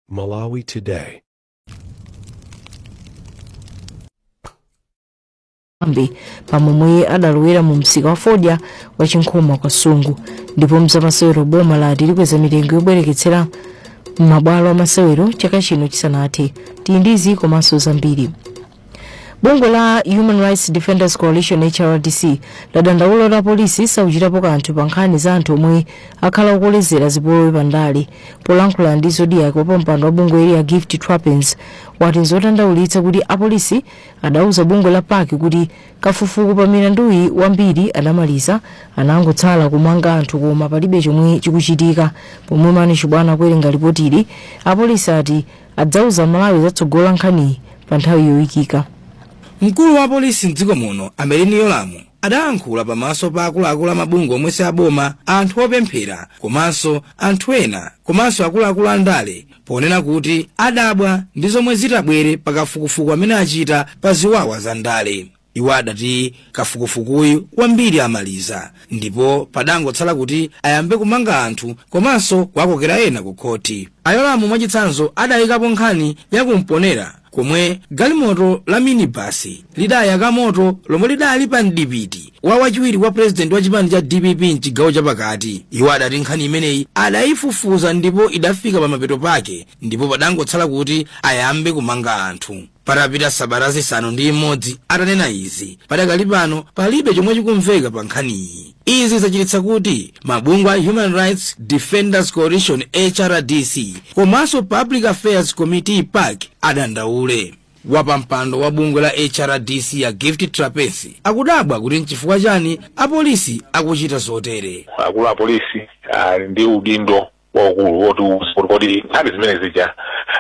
Malawi Today. Ambi pamomwe adalowera mu msika wa fodya wa Chinkhoma kwa Sungu. Ndipo mzamasewero, boma lati likweza mitengo yobwereketsera m'mabwalo amasewero chaka chino chisanathe. Tili ndi komanso zambiri. Bungwe la Human Rights Defenders Coalition, HRDC, ladandaula la polisi sauchitapo kanthu pa nkhani za anthu omwe akhala okolezera zipolowe pandale. Polankhula ndi Zodiak, wapampando wa bungwe ya Gift Trapence wati nzodandaulitsa kuti apolisi adauza bungwe la PAC kuti kafukufuku pa milanduyi wambiri adamaliza, anangotsala kumanga anthu, koma palibe chomwe chikuchitika. Pomwe Mani Chibwana kuwerenga ripotili, apolisi ati adzauza Malawi zatsogolo nkhaniyi pa nthawi yoyikika. Mkulu wa polisi mdziko muno, a Merlyne Yolamu, adayankhula pamaso pa akuluakulu amabungwe omwe si aboma, anthu opemphera komanso anthu ena, komanso akuluakulu andale, ponena kuti adabwa ndi zomwe zitabwere pa kafukufuku amene achita pa ziwawa za ndale. Iwo adati kafukufukuyu wambiri amaliza ndipo padangotsala kuti ayambe kumanga anthu komanso kuwakokera ena ku khoti. A Yolamu mwachitsanzo adayikapo nkhani yakumponera komwe galimoto la minibasi lidayaka moto lomwe lidali pa mdipiti wa wachiwiri wa purezidenti wa chipani cha DPP mchigawo chapakati. Iwo adati nkhani imeneyi adayifufuza ndipo idafika pamapeto pake ndipo padangotsala kuti ayambe kumanga anthu. Patapita sabata 6 atanena izi, padakali pano palibe chomwe chikumveka pa nkhaniyi. Izi zachititsa kuti mabungwe a Human Rights Defenders Coalition, HRDC, komanso Public Affairs Committee, PAC, adandaule. Wapampando wa bungwe la HRDC ya Gift Trapence akudabwa kuti nchifukwa chani apolisi akuchita zotere. Akulu a polisi ali ndi udindo waukulu woti kodi nkhani zimene zija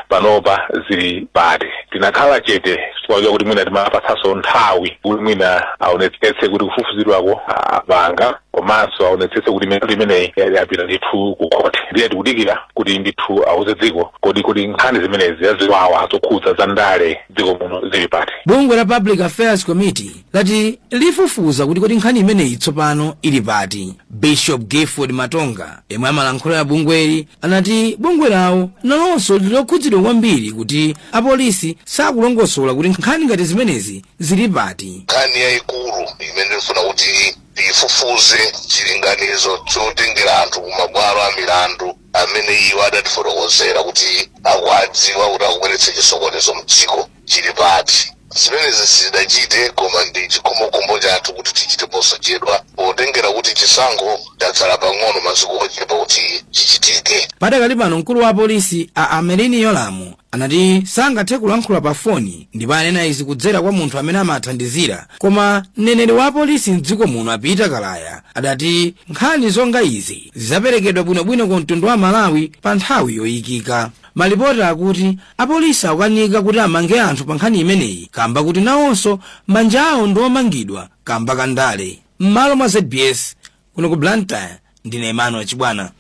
panopa zili pati. Tinakhala chete chifukwa kuti mwina timapatsanso nthawi kuti mwina aonetsetse kuti kufufuzidwako apanga, komanso aonetsetse kuti milandu imeneyi yapita ndithu ku khoti. Ndiye tikudikira kuti ndithu auze dziko kodi nkhani zimenezi zaziwawa zokhudza za ndale dziko muno zili pati. Bungwe la Public Affairs Committee lati lifufuza kuti kodi nkhani imeneyi tsopano ili pati. Bishop Gifford Matonga, yemwe amalankhulira bungweli, anati bungwe lawo nalonso lilokhudzidwa kwambiri kuti apolisi sakulongosola kuti nkhani ngati zimenezi zili pati. Nkhani yayikulu imene ndifuna kuti tifufuze, chilinganizo chotengera anthu kumabwalo a milandu amene iwo adatifotokozera kuti akuadziwa kuti akubweretsa chisokonezo mdziko, chili pati. Zimenezi sizidachite, koma ndi chikhumbokhumbo chathu kuti tichite posachedwa, potengera kuti chisankho chatsala pang'ono, masiku ochepa kuti chichitike. Padakali pano mkulu wa polisi a Merlyne Yolamu anati sangathe kulankhula pa foni ndipo anena izi kudzera kwa munthu amene amathandizira. Koma mneneri wa polisi mdziko muno, a Peter Kalaya, adati nkhani zonga izi zidzaperekedwa bwinobwino ku mtundu wa Malawi pa nthawi yoyikika. Malipoti akuti apolisi akukanika kuti amange anthu pa nkhani imeneyi kamba kuti nawonso manja awo ndi omangidwa kamba kandale. M'malo mwa ZBS kuno ku Blantyre, ndine Emmanuel Chibwana.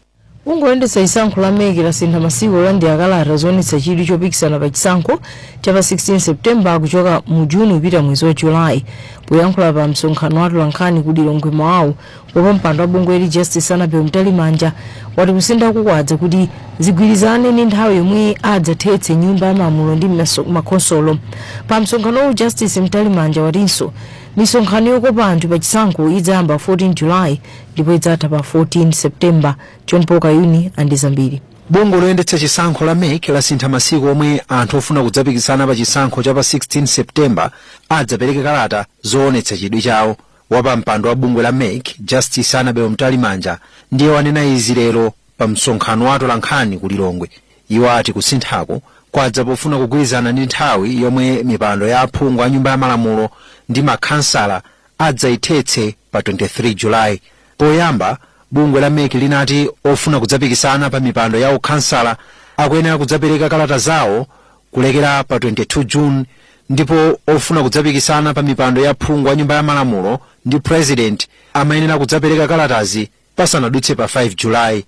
Ungoyendetsa chisankho la MEC lasintha masiku olandira kalata zoonetsa chidwi chopikisana pa chisankho cha pa 16 Septemba kuchoka mu Juni kupita mwezi wa Julayi. Poyankhula pa msonkhano wa atolankhani ku Lilongwe mawawu, wapampando wa bungweli Justice Annabel Mtalimanja wati kusintha kukwadza kuti zigwirizane ndi nthawi yomwe adzathetse nyumba ya malamulo ndi makhonsolo. Pa msonkhanowu, Justice Mtalimanja watinso misonkhano yokopa anthu pa chisankho idzayamba 14 Julayi ndipo idzatha pa 14 Septemba. John Paul Kayuni andi zambiri. Bungwe loyendetsa chisankho la MEC lasintha masiku omwe anthu ofuna kudzapikisana pa chisankho cha pa 16 Septemba adzapereke kalata zoonetsa chidwi chawo. Wapampando wa bungwe la MEC, Justice Annabel Mtalimanja, ndiye wanena izi lero pa msonkhano wa atolankhani ku Lilongwe. Iwo ati kusinthako kwadza pofuna kugwirizana ndi nthawi yomwe mipando ya aphungu a nyumba ya malamulo ndi makhansala adzayithetse pa 23 Julayi. Poyamba bungwe la MEC linati ofuna kudzapikisana pa mipando ya ukhansala akuyenera kudzapereka kalata zawo kulekera pa 22 June, ndipo ofuna kudzapikisana pa mipando ya phungu wa nyumba ya malamulo ndi president amayenera kudzapereka kalatazi pasanadutse pa 5 Julayi.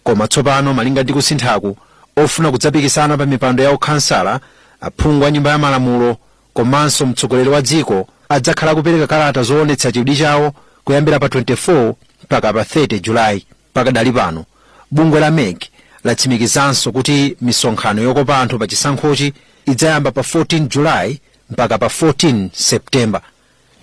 Koma tsopano, malinga ndi kusinthaku, ofuna kudzapikisana pa mipando ya ukhansala, aphungu a nyumba ya malamulo komanso mtsogoleri wa dziko adzakhala kupereka kalata zoonetsa chidwi chawo kuyambira pa 24 mpaka pa 30 Julayi. Pakadali pano bungwe la MEC latsimikizanso kuti misonkhano yokopa anthu pa chisankhochi idzayamba pa 14 Julayi mpaka pa 14 Septemba.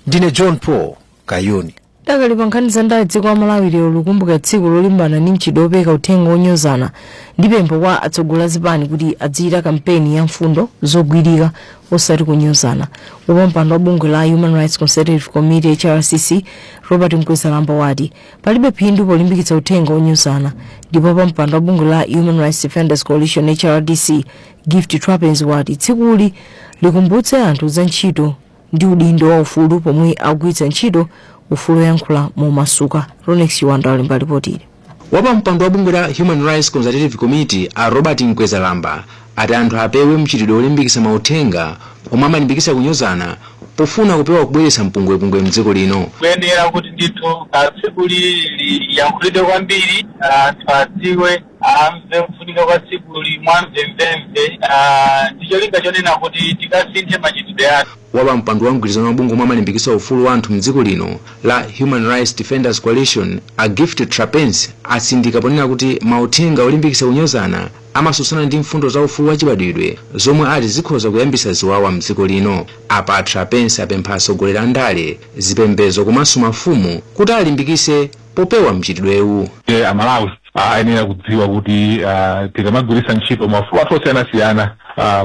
Ndine John Paul Kayuni. Dakali pa nkhani za ndale, dziko la Malawi lero likumbuka tsiku lolimbana ndi mchitidwe wopereka uthenga wonyozana ndi pempho kwa atsogoleri a zipani kuti adzichita kampeni ya mfundo zogwirika osati kunyozana. Wapampando wa bungwe la Human Rights Consultative Committee, HRCC, Robert Mkwezalamba wati palibe phindu polimbikitsa uthenga wonyozana, ndipo wapampando wa bungwe la Human Rights Defenders Coalition, HRDC, Gift Trapence wati tsikuli likumbutse anthu za ntchito ndi udindo wa ufulu pomwe akugwiritsa ntchito ufulu woyankhula momasuka. Ronex Chiwanda walemba ripoti. Wapampando wa bungwe la Human Rights Consultative Committee a Robert Mkwezalamba ati anthu apewe mchitidwe olimbikitsa mauthenga omwe amalimbikitsa kunyozana pofuna kupewa kubweretsa mpungwepungwe mdziko lino. Kuyenera kuti ndithu tsiku liyankhulidwe kwambiri, anthu adziwe, amve kufunika kwa tsiku mwamvemvemve, ndi cholinga chonena kuti tikasinthe machitidwe athu. Wapampando wa mgwirizano wa bungwe omwe amalimbikitsa ufulu wa anthu mdziko lino la Human Rights Defenders Coalition a Gift Trapence atsindika ponena kuti mauthenga olimbikitsa kunyozana amasusana ndi mfundo za ufulu wachibadwidwe zomwe ati zikhoza kuyambitsa ziwawa mdziko lino. Apa Trapence apempha atsogoleri a ndale, zipembedzo komanso mafumu kuti alimbikitse popewa mchitidwewu. Amalawi ayenera kudziwa kuti tikamagwiritsa ntchito maufulu athu osiyanasiyana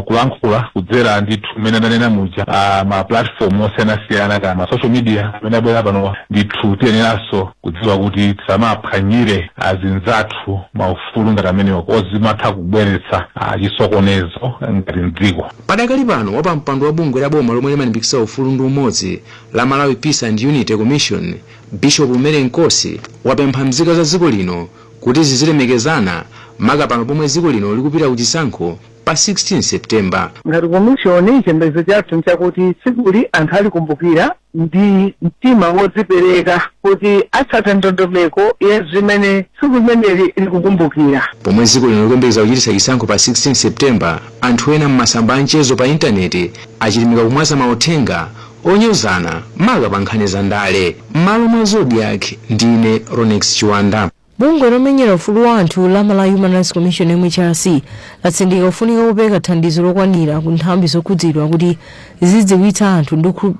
kulankhula kudzera ndithu mmene ndanena muja ma platform osiyanasiyana kama ma social media amene abwera pano, ndithu tiyeneranso kudziwa kuti tisamaphwanyire azinzathu maufulu ngati amenewo, kozimatha kubweretsa chisokonezo ngati mdziko. Padakali pano wapampando wa bungwe la boma lomwe limalimbikitsa ufulu ndi umodzi la Malawi Peace and Unity Commission, Bishop Mary Nkosi, wapempha mzika za dziko lino kuti zizilemekezana, maka pano pomwe dziko lino likupita kuchisankho pa 16 Septemba. Ngati komishoni, chiyembekezo chathu nchakuti tsikuli anthu alikumbukira ndi mtima wodzipereka kuti atsata ndondomeko ya zimene tsiku limeneli likukumbukira. Pomwe dziko lino likuyembekeza kuchititsa chisankho pa 16 Septemba, anthu ena m'masamba a mchezo pa intaneti achilimika kumwaza mauthenga onyozana maka pa nkhani za ndale. M'malo mwa Zodiak, ndine Ronex Chiwanda. Bungwe lomenyera ufulu wa anthu la Malawi Human Rights Commission, MHRC, latsindika kufunika kupereka thandizo lokwanira ku nthambi zokhudzidwa kuti zidziwitsa anthu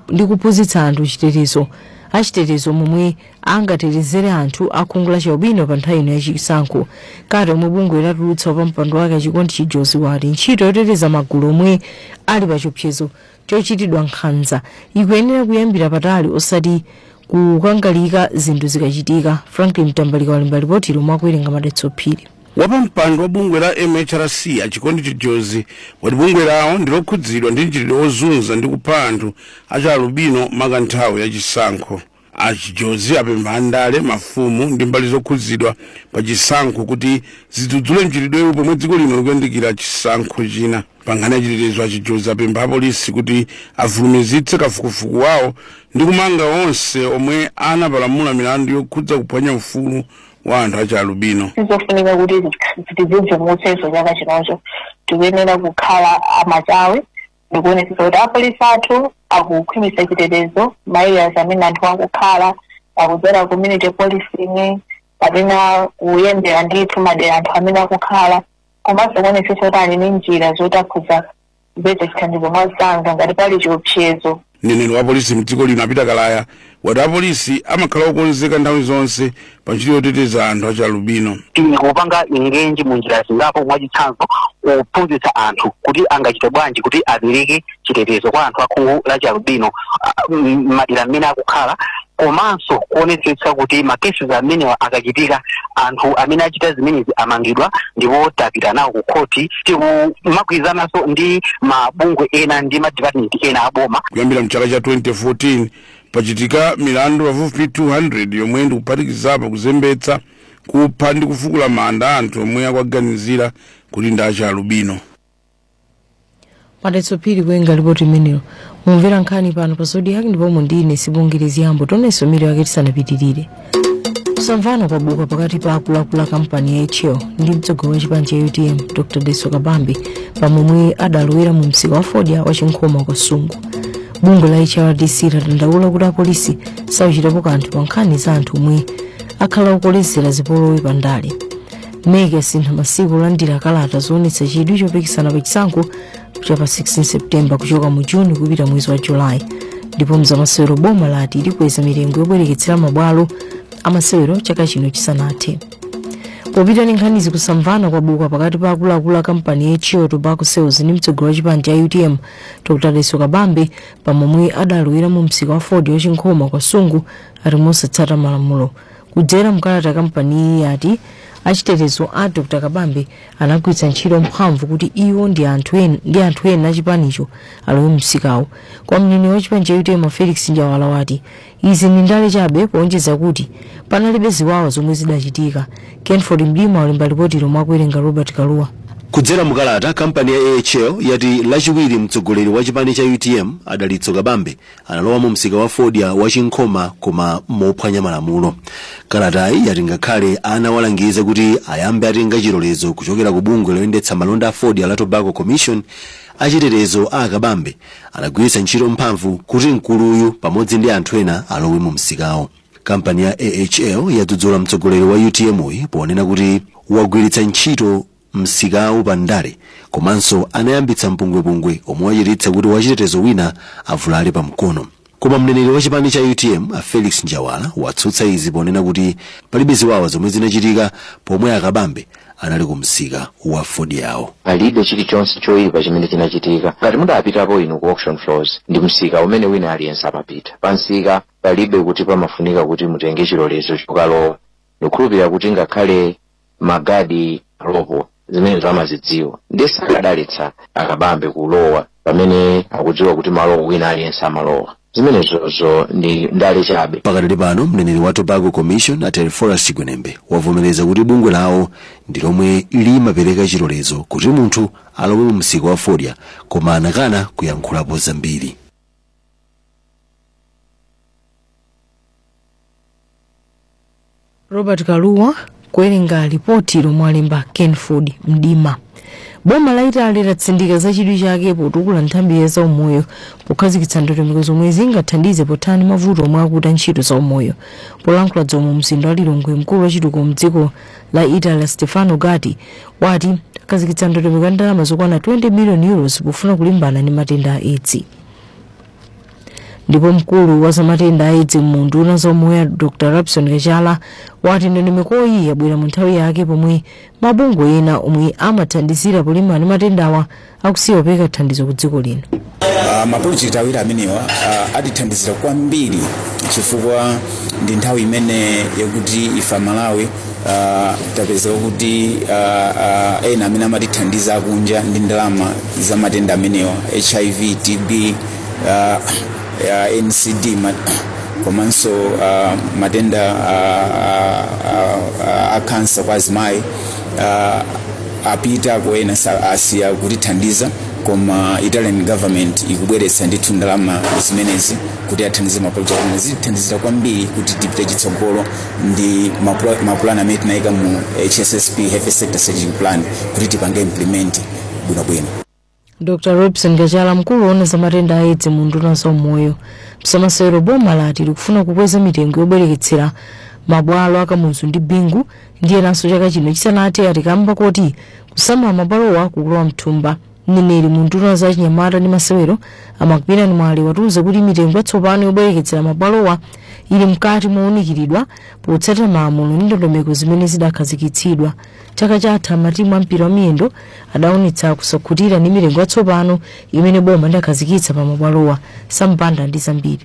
ndi kuphunzitsa anthu chitetezo achitetezo momwe angatetezere anthu akhungu la chialubino pa nthawi ino yachisankho. Kati omwe bungwe latulutsa, wapampando wake Achikondi Chijozi wati ntchito yoteteza magulu omwe ali pa chiopsezo chochitidwa nkhanza ikuyenera kuyambira patali osati kukangalika zinthu zikachitika. Franklin Mtambalika walemba ripoti lomwe akuwerenga Madetso Phiri. Wapampando wa bungwe la MHRC Achikondi Chijozi wati bungwe lawo ndilokhudzidwa ndi mchitidwe wozunza ndi kupha anthu achialubino maka nthawi yachisankho. Achijozi apempha andale, mafumu ndi mbali zokhudzidwa pa chisankho kuti zidzudzule mchitidwewu pomwe dziko lino likuyandikira chisankho china. Pa nkhani ya chitetezo, Achijozi apempha apolisi kuti afulumizitse kafukufuku wawo ndi kumanga onse omwe anapalamula milandu yokhudza kuphwanya ufulu wa anthu achialubino. Sizofunika kuti tidzidzimutsenso chaka chinocho. Tikuyenera kukhala amachawi ndikuonetsetsa kuti apolisi athu akukhwimitsa chitetezo ma areas amene anthu akukhala, akudzera community policing kapena kuyendera ndithu madera anthu amene akukhala, komanso kuonetsetsa kuti ali ndi njira zoti akhoza kupeza chithandizo mwamsanga ngati pali chiopsezo. Mneneri wa polisi mdziko lino a Peter Kalaya wati apolisi amakhala okonzeka nthawi zonse pa ntchito yoteteza anthu achialubino. Tikupanga engage mu njira zingapo, mwachitsanzo kuphunzitsa anthu kuti angachite bwanji kuti apereke chitetezo kwa anthu akhungu la chialubino madera amene akukhala, komanso kuonetsetsa kuti ma cases amenewa akachitika, anthu amene achita zimenezi amangidwa ndipo tapita nawo ku khoti. Tikumagwirizananso ndi mabungwe ena ndi ma department ena aboma. Kuyambira mchaka cha 2014 pachitika milandu pafupifupi 200 yomwe ndikuphatikizapo kuzembetsa, kupha ndi kufukula manda anthu omwe akuganizira kuti ndi achialubino. Madetso Phiri kuwerenga ripoti imeneyo. Mumvera nkhani pano pa Zodiak ndipo mundine Sibongere Ziyambo. Tonenso mmiri wake tisanapitirire. Kusamvana kwabuka pakati pa akuluakulu a kampani ya HL ndi mtsogoleri wa chipani cha UTM Dr Dalitso Kabambe pamomwe adalowera mu msika wa fodya wa Chinkhoma kwa Sungu. Bungwe la HRDC ladandaula kuti apolisi sauchitapo kanthu pa nkhani za anthu omwe akhala okolezera zipolowe pandale. MEC yasintha masiku olandira kalata zoonetsa chidwi chopikisana pa chisankho cha pa 16 Septemba kuchoka mu Juni kupita mwezi wa Julayi. Ndipo mzamasewero, boma lati likweza mitengo yobwereketsera mabwalo amasewero chaka chino chisanathe. Popita ndi nkhanizi, kusamvana kwabuka pakati pa akuluakulu a kampani ya HL Tobacco Sales ndi mtsogoleri wa chipani cha UTM Dr Dalitso Kabambe pamomwe adalowera mu msika wa fodya wachinkhoma kwa Sungu ati mosatsata malamulo. Kudzera mkalata, kampani iyi yati achitetezo a Dr Kabambe anagwiritsa ntchito mphamvu kuti iwo ndi anthu ena achipanicho alowe msikawo. Kwa mneneri wa chipani cha UTM Felix Njawala wati izi ndi ndale chabe, powonjeza kuti panalibe ziwawa zomwe zidachitika. Kenford Mdima walemba ripoti lomwe akuwerenga Robert Kaluwa. Kudzera mukalata, kampani ya AHL yati Lachiwiri mtsogoleri wa chipani cha UTM Adalitso Kabambe analowa mu msika wa fodya wachinkhoma koma mophwanya malamulo. Kalatayi yati ngakhale anawalangiza kuti ayambe atenga chilolezo kuchokera ku bungwe loyendetsa malonda a fodya la Tobacco Commission, achitetezo a Kabambe anagwiritsa ntchito mphamvu kuti mkuluyu pamodzi ndi anthu ena alowe mu msikawo. Kampani ya AHL yadzudzula mtsogoleri wa UTM uyi ponena kuti wagwiritsa ntchito msikawu pandale komanso anayambitsa mpungwepungwe omwe wachititsa kuti wachitetezo wina avulale pamkono. Koma mneneri wa chipani cha UTM a Felix Njawala watsutsa izi ponena kuti palibe ziwawa zomwe zinachitika pomwe Akabambe anali ku msika wa fodyawo. Palibe chilichonse choyipa chimene chinachitika. Ngati mudapitapo inu ku auction floors, ndi msika umene wina aliyense amapita. Pa msika palibe kuti pamafunika kuti mutenge chilolezo chokalowa. Ndikukhulupirira kuti ngakhale magadi alopo zimene amazidziwa, ndi sakadalitsa Akabambe kulowa pamene akudziwa kuti malowo wina aliyense amalowa. Zimenezozo ndi ndale chabe. Pakadali pano, mneneri wa Tobacco Commission a Telforest Chigwenembe wavomereza kuti bungwe lawo ndi lomwe limapereka chilolezo kuti munthu alowe mu msika wa fodya, koma anakana kuyankhulapo zambiri. Robert Kaluwa kuwerenga ripoti lomwe alemba Kenford Mdima. Boma la Italy latsindika za chidwi chake potukula nthambi ya zaumoyo pokhazikitsa ndondomeko zomwe zingathandize pothana mavuto omwe akuta ntchito zaumoyo. Polankhula dzulo mzinda wa Lilongwe, mkulu wa chitukuko mdziko la Italy Stefano Gatti wati akhazikitsa ndondomeko ya ndalama zokwana 20 million euros pofuna kulimbana ndi matenda a AIDS. Ndipo mkulu wa zamatenda a AIDS mu nduna zaumoyo Dr Robson Kachala wati ndondomekoyi yabwera mu nthawi yake pomwe mabungwe ena omwe amathandizira polimbana ndi matendawa akusiya kupereka thandizo ku dziko lino. Mapulojekiti awiri amenewa atithandizira kwambiri chifukwa ndi nthawi imene yakuti ife Malawi tapezeka kuti ena amene amatithandiza akunja ndi ndalama za matenda amenewa HIV, TB, NCD komanso matenda a kansa kwa azimayi apita ena asiya kutithandiza, koma Italian government ikubweretsa ndithu ndalama zimenezi kuti athandize mapulojekiti amene zitithandizira kwambiri kuti tipite chitsogolo ndi mapulani amene tinayika mu HSSP, Health Sector Strategic Plan, kuti tipange implement bwinobwino. Dr Robson Kachala, mkulu woona za matenda a AIDS mu nduna zaumoyo. Msamasewero, boma lati likufuna kukweza mitengo yobwereketsera mabwalo akamuzu ndi Bingu ndi enanso chaka chino chisanathe, atikamba kuti kusamala mabwalowa kukulowa mthumba. Mneneri mu nduna za chinyamata ndi masewero Amakupirani Mwale watiuza kuti mitengo yatsopano yobwereketsera mabwalowa ili mkati mowunikiridwa potsatira malamulo ndi ndondomeko zimene zidakhazikitsidwa. Chaka chatha matimu a mpira wa miyendo adaonetsa kusakhutira ndi mitengo yatsopano imene boma lidakhazikitsa pa mabwalowa. Sampanda ndi zambiri.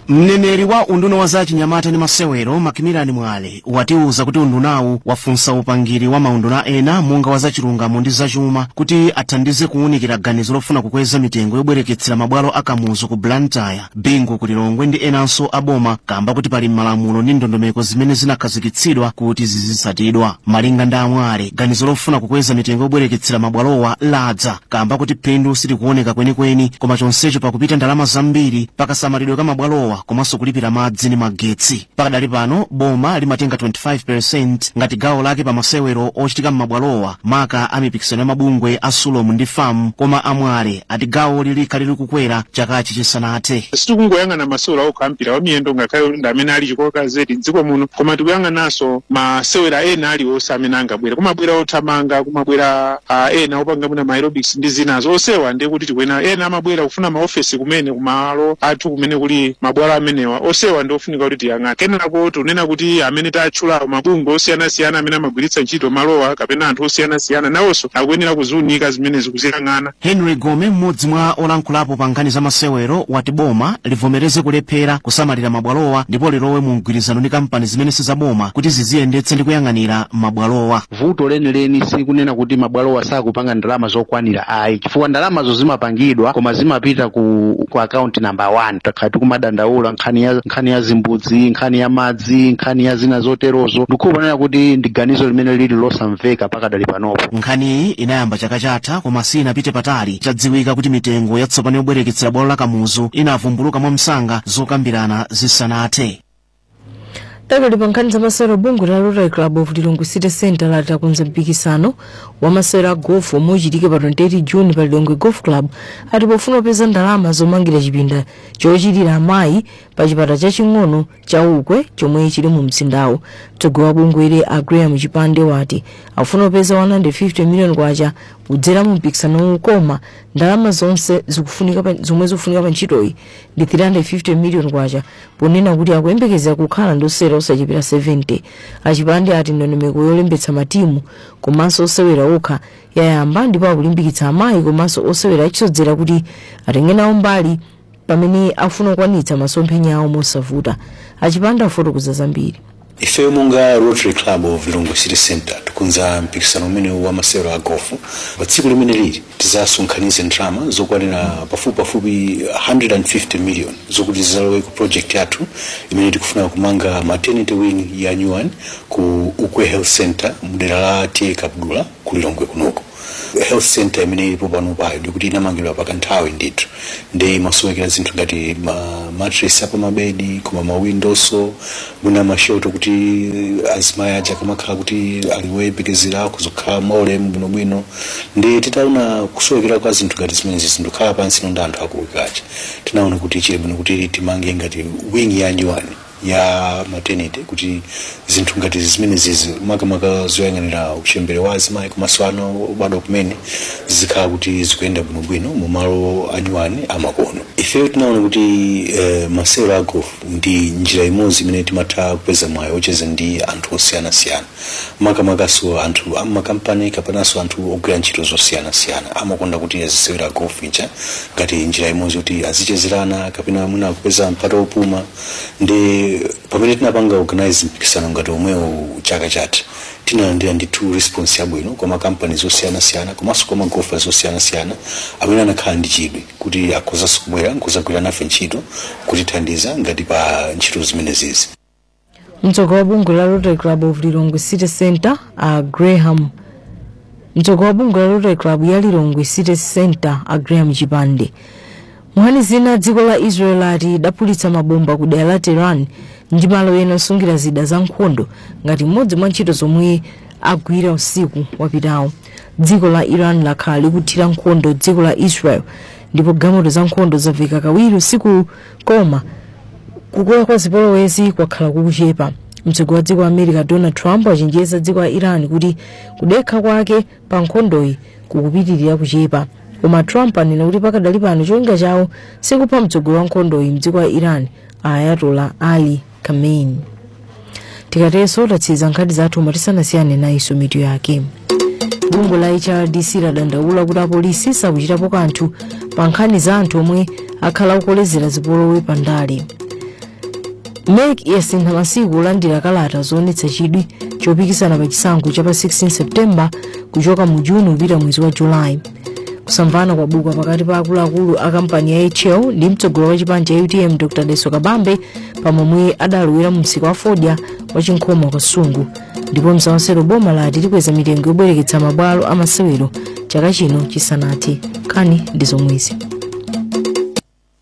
Mneneri wa unduna wa zachinyamata ndi masewero Macmillan Mwale watiuza kuti undunawu wafunsa upangiri wa maunduna ena monga wa zachilungamo ndi zachuma kuti athandize kuwunikira ganizo lofuna kukweza mitengo yobwereketsera mabwalo akamuzu ku Blantyre, Bingu ku Lilongwe ndi enanso aboma, kamba kuti pali malamulo ndi ndondomeko zimene zinakhazikitsidwa kuti zizitsatidwa. Malinga ndi Amwale, ganizo lofuna kukweza mitengo yobwereketsera mabwalowa ladza kamba kuti phindu silikuoneka kwenikweni, koma chonsecho pakupita ndalama zambiri pakasamalidwe ka mabwalowa mabwalowa komanso kulipira madzi ndi magetsi. Pakadali pano boma limatenga 25% ngati gawo lake pa masewero ochitika m'mabwalowa, maka a mipikisano ya mabungwe a Sulom ndi FAM, koma amwale ati gawo lilikha lili kukwera chakachi chisanathe. Sitikungoyang'ana masewera okha ampira wa miyendo, ngakhale ndi amene ali chikoka zedi mdziko muno, koma tikuyang'ananso masewera ena aliwonse amene angabwera. Kumabwera othamanga, kumabwera ena opanga mwina ma aerobics ndi zinazo. Osewa ndiye kuti tikuena ena amabwera kufuna maofesi kumene kumalo athu kumene kuli mabwalo amenewa. Osewa ndi ofunika kuti tiyang'ane. Kenako tunena kuti amene tatchulawo, mabungwe osiyanasiyana amene amagwiritsa ntchito malowa kapena anthu osiyanasiyana, nawonso akuyenera kuziunika zimenezi, kuziyang'ana. Henry Gome, mmodzi mwa olankhulapo pa nkhani za masewero, wati boma livomereze kulephera kusamalira mabwalowa ndipo lilowe mu mgwirizano ndi kampani zimene sizaboma kuti ziziyendetse ndi kuyang'anira mabwalowa. Vuto lenileni sikunena kuti mabwalowa sakupanga ndalama zokwanira, ayi, chifukwa ndalamazo zimapangidwa koma zimapita ku account number 1. Takhala tikumadandaula nkhani ya zimbudzi, nkhani ya madzi, nkhani ya zina zoterozo. Ndikuonera kuti ndi ganizo limene lili losamveka pakadali panopo. Nkhaniyi inayamba chaka chatha koma sinapite patali. Chadziwika kuti mitengo yatsopano yobwereketsera bwalo la Kamuzu inavumbuluka mwamsanga zokambirana zisanathe. Takali pa nkhani za masewero, bungwe la Rotary Club of Lilongwe City Center lati akonza mpikisano wa masewero a golf omwe uchitike pa 28 June pa Lilongwe Golf Club, ati pofuna kupeza ndalama zomangira chipinda chochitira amayi pa chipata chaching'ono cha Ukwe chomwe chili mu mzindawo. Mtsogoleri wa bungweli a Graham Chipande wati akufuna kupeza 150 million kwacha kudzera mu mpikisanowu, koma ndalama zonse zomwe zikufunika pa ntchitoyi ndi 350 million kwacha, ponena kuti akuyembekeza kukhala ndi osewera osachepera 70. Achipande ati ndondomeko yolembetsa matimu komanso osewera okha yayamba, ndipo akulimbikitsa amayi komanso osewera achisodzera kuti atenge nawo mbali pamene afuna kukwanitsa masomphenya awo mosavuta. Achipande afotokoza zambiri. Ifeyo monga Rotary Club of Lilongwe City Center tikonza mpikisano umene wa masewero a golf. Pa tsiku limene lili tizasonkhanitse ndalama zokwanira pafupipafupi 150 million zokuti zizalowe ku project yathu imene tikufuna kumanga maternity wing ya new one ku Ukwe Health Center mudera la T/A Kabudula ku Lilongwe kunoko. Health center imene ilipo pano payo ndikuti inamangidwa pakanthawi ndithu, ndi imasowekera zinthu ngati ma mattress apa mabedi, koma ma windows, mwina ma shelter kuti azimayi aja akamakhala kuti ali woyembekezera kuzokhala maulemu bwinobwino. Ndi titaona kusowekera kwa zinthu ngati zimenezi, zindikhala pansi ndi anthu akuwikacha, tinaona kuti chili bwino kuti timange ngati wing ya new one ya maternity kuti zinthu ngati zimenezizi, makamaka zoyang'anira uchembere wa azimayi komanso ana obadwa kumene, zikhala kuti zikuyenda bwinobwino mu malo anyuwani amakono. Ifeyo tinaona kuti masewero a golf ndi njira imodzi imene timatha kupeza mwayi ocheza ndi anthu osiyanasiyana, makamakaso anthu amakampani kapenanso anthu ogwira ntchito zosiyanasiyana. Amakonda kuti azisewera golf ija ngati njira imodzi kuti azichezerana kapena mwina kupeza mpata wopuma. Ndi pamene tinapanga organize mpikisano ngati omwewo chaka chatha, tinalandira ndithu response yabwino kwa makampani zosiyanasiyana komanso kwa ma golfers osiyanasiyana amene anakhala ndi chidwi kuti akhozanso kubwera nkuzagwira nafe ntchito kutithandiza ngati pa ntchito zimenezizi. Mtsogoleri wa bungwe la Rotary Club of Lilongwe City Center a Graham, mtsogoleri wa bungwe la Rotary Club ya Lilongwe City Center a Graham Chipande. Nkhani zina, dziko la Israel lati idaphulitsa mabomba ku dera la Tehran ndi malo ena osungira zida za nkhondo ngati mmodzi mwa ntchito zomwe agwira usiku wapitawo. Dziko la Iran lakhala likuthira nkhondo dziko la Israel, ndipo galimoto za nkhondo zamveka kawiri usiku, koma kukula kwa zipolowezi kwakhala kukuchepa. Mtsogoleri wa dziko la America Donald Trump achenjeza dziko la Iran kuti kudekha kwake pa nkhondoyi kukupitirira kuchepa, koma Trump anena kuti pakadali pano cholinga chawo sikupha mtsogoleri wa nkhondoyi mdziko la Iran, Ayatollah Ali Khamenei. Tikatenso tatsiriza nkhani zathu, koma tisanasiyane nayiso mitu yake. Bungwe la HRDC ladandaula kuti apolisi sakuchitapo kanthu pa nkhani za anthu omwe akhala akukolezera zipolowe pandale. MEC yasintha masiku olandira kalata zoonetsa chidwi chopikisana pa chisankho cha pa 16 September kuchoka mu Juni kupita mwezi wa Julayi. Kusamvana kwabuka pakati pa akuluakulu a kampani ya AHL ndi mtsogoleri wa chipani cha UTM Dr Dalitso Kabambe pamomwe adalowera mu msika wa fodya wa Chinkhoma Kasungu. Ndipo mzamasewero, boma lati likweza mitengo yobwereketsa mabwalo amasewero chaka chino chisanathe. Nkhani ndi zomwezi.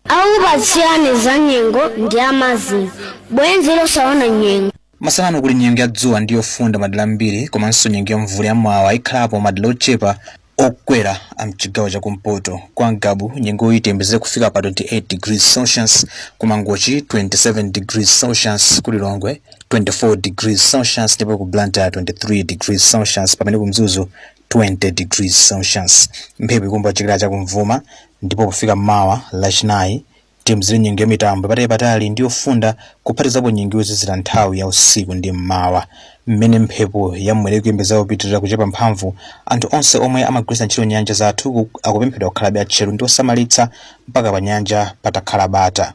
Au. Amakupatsirani za nyengo ndi amazing bwenzi losaona nyengo. Masanano kuli nyengo ya dzuwa ndi yofunda madera ambiri, komanso nyengo ya mvula yamawa ikhalapo madera ochepa okwera a mchigawo chakumpoto. Kwa Ngabu nyengo itembeze kufika pa 28 degrees Celsius, ku Mangochi 27 degrees Celsius, ku Lilongwe 24 degrees Celsius ndipo ku Blantyre 23 degrees Celsius, pamene ku Mzuzu 20 degrees Celsius. Mphepo ikumba chikira chakumvuma ndipo kufika mawa lachinayi timziri nyengo ya mitambo patali ndi yofunda kuphatizapo nyengo yozizira nthawi ya usiku ndi mmawa. Mmene mphepo yamwera ikuyembekeza kupitirira kuchepa mphamvu, anthu onse omwe amagwiritsa ntchito nyanja zathu akupemphedwa kukhalabe atcheru ndi osamalitsa mpaka pa nyanja patakhala bata.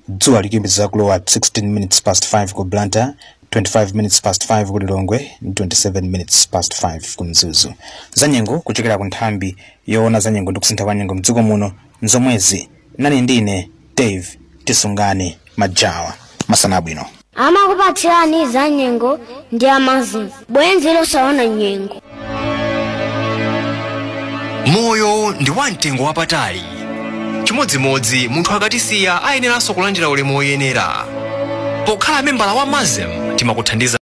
Dzuwa likuyembekeza kulowa 16 minutes past 5 ku Blantyre, 25 minutes past 5 ku Lilongwe ndi 27 minutes past 5 ku Mzuzu. Zanyengo kuchokera ku nthambi yoona zanyengo ndi kusintha kwa nyengo mdziko muno nzomwezi. Nani ndine Dave Tisungane Majawa. Masana abwino. Amakupatsirani za nyengo ndi amazing bwenzi losaona nyengo. Moyo ndi wamtengo wapatali. Chimodzimodzi munthu akatisiya ayeneranso kulandira ulemu woyenera. Pokhala membala wa MASM timakuthandiza.